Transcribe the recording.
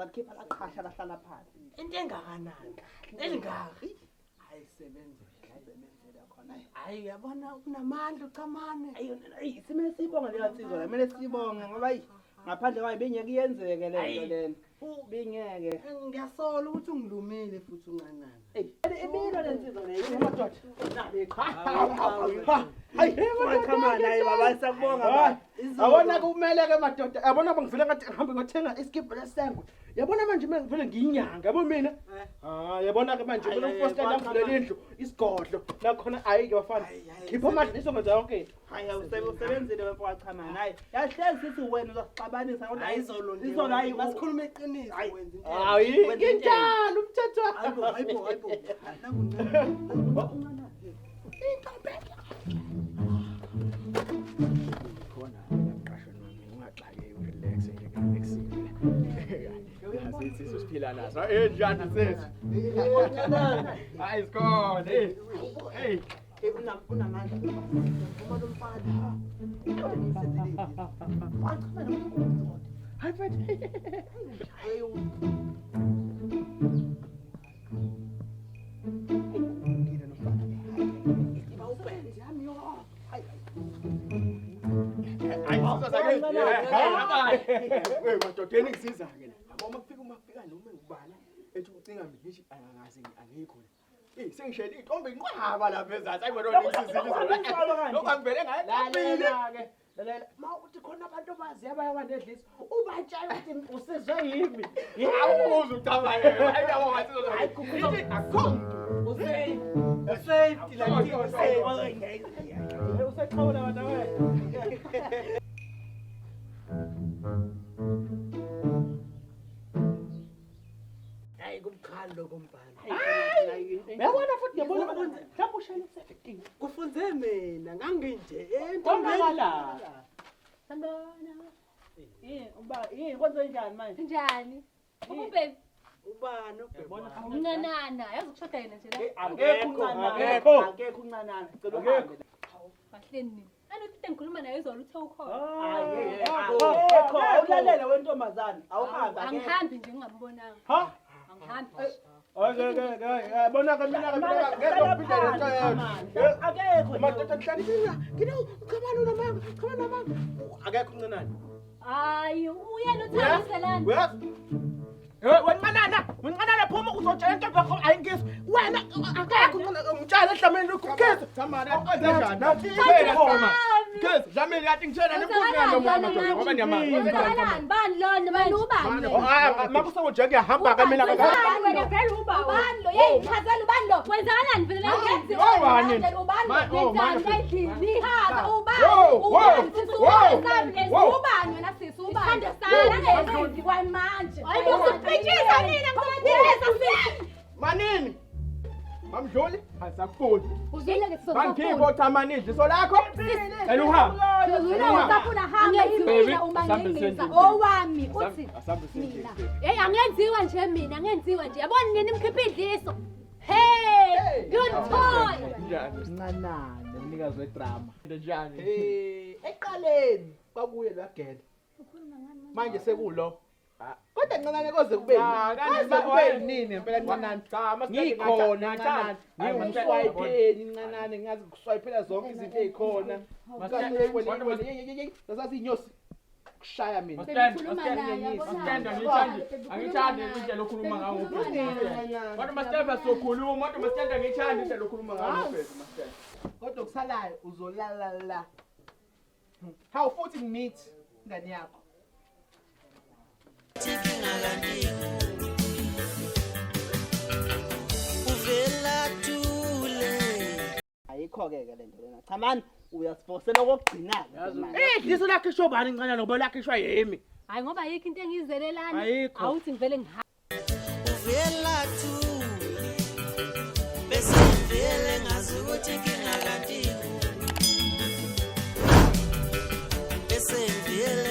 Salikhipha laqhasha lahlala phansi. Into engakanani? Elingaka. Hayi sebenzela, sebenzela khona. Hayi uyabona unamandla uChamane. Ayi ayi simele sibonge leyo nsizwa la, kumele sibonge ngoba ayi ngaphandle kwayo bengeke iyenzeke le nto lena. Bingeke. Ngiyasola ukuthi ungilumile futhi uncanana. Ey, ibilo le nsizwa le, madoda. Hayi, Chamane hayi baba siyakubonga baba. Yabona kumele ke madoda, yabona ngivele ngathi ngihambe ngothenga isikibha lesengwe. Yabona manje mina ngivele ngiyinyanga, yabo mina. Ah, yabona ke manje mina ufostela ngivulela indlu, isigodlo. Nakhona ayi ke bafana. Khipha amadliso ngenza yonke into. Hayi usebenzile wemfo kaChamane. Hayi, yahlezi sithi wena uzasixabanisa kodwa Hayi izolo nje. Izolo hayi masikhuluma iqiniso wenza into. Hayi, nginjalo umthetho. Hayibo hayibo hayibo. Nangu uncanana. Khona uyaqashwa nami ungaxakeki urelax nje ngerelaxile. Yazi sisu siphila naso. Eh njani sisi? Hayi sikhona. Eh. Hey. Unamandla uma lo mfana. Wachama nomnkunzi kodwa. Hayi mfethu. Hayi Hayi siza ke. Hey madodeni ngisiza ke la. Yabo uma kufika uma kufika noma ngubani ethi ucinga mina ngithi angazi angikho la. Eh sengishayela intombi inqwaba lapha ezansi. Hayi madodeni ngisizile izolo. Lokho angivele ngaye. Lalela ke. Lalela ma uthi khona abantu abazi abayawanedlisa ubatshela ukuthi usizwe yimi. Awubuza ucabange. Hayi yabo ngathi Ithi akukho Usafe. Usafety la usafe. Usexhawula wena wena. Hayi kumkhali lokho mbhalo. Uyabona futhi ngiyabona mhlawumbe ushayela u-17. Kufunze mina nganginje Konakala. Sanibona. Yini uba yini kwenze njani manje? Njani? Ububheki Ubani ubhebona? uncanana, yazi ukushoda yena nje la. Akekho uncanana. Akekho. Akekho uncanana. Cela uhambe. Kahle nini? Anothi into engikhuluma naye izolo uthe ukhona. Hayi akekho. Awulalele wentombazana. Awuhambe akekho. Angihambi nje ngingambonanga. Ha? Angihambi. Hayi ke ke yabona ke mina ke mina ngeke ngiphinde lento yethu. Akekho. Madoda ngihlalisa ngino uchamana unamanga, uchamana unamanga. Akekho uncanana. Hayi, uyena uthandiselana. Uyazi? Hey wencanana, wencanana phuma uzotshela intombi yakho ayingizwa. Wena akekho uncanana ngitshela ehlameni lokhu ukhethe. Thamana kanjani? Khona. Kezi, Dlamini yathi ngitshela nemkhulu ngalo muntu madoda ngoba niyamazi. Kwenzakalani? Bani lona? Wena ubani wena? Hayi makusekunje ngiyahamba ke mina Ubani wena vele uba ubani lo? Hey, ngichazela ubani lo? Kwenzakalani vele la ngenziwa? Ubani? Ubani lo? Oh, Wenzani la endlini? Chaza ubani? Wo, wo, Ubani sisi wo, ubani? wo. Ubani wena sisi ubani? Sami kwamanje. Hayi usipitshisa mina ngizokupitshisa sisi. Manini. Mamdluli, asakufuni. Uzwile ke sisi. Bangikhipha othamani idliso lakho. Cela uhambe. Uzwile usafuna hamba imina uma ngingisa owami uthi mina. Hey angenziwa nje mina angenziwa nje. Yabona nini mkhipha idliso. Hey, ngiyonithola. Njani? Ncanana umnikazi wedrama. Njani? Eh, eqaleni kwakuye lwagela. Manje sekulo. Kodwa ncanane koze kube Ah, yini? Koze kube yinini ngempela ncanane. Cha, Ngikhona ncanane. Ngiwuswayipheni ncanane ngazi kuswayiphela zonke izinto ezikhona. Sasiyinyosi kushaya mina. Bengikhuluma naye yabona. Angithandi indlela okhuluma ngayo ngobheki. Kodwa masitenda sokhuluma, kodwa masitenda ngithandi indlela okhuluma ngayo ngobheki masitenda. Kodwa kusalayo uzolala la. Hawu futhi ngimithi ingane yakho. Uvela thule Ayikho ke ke lento lena. Cha mani uyasifosela okugcina ke manje. Idliso lakhe isho bani ncanyana ngoba lakhe ishwa yimi. Hayi ngoba ayikho into engiyizelelana. Ayikho. Awuthi ngivele ngihambe. Uvela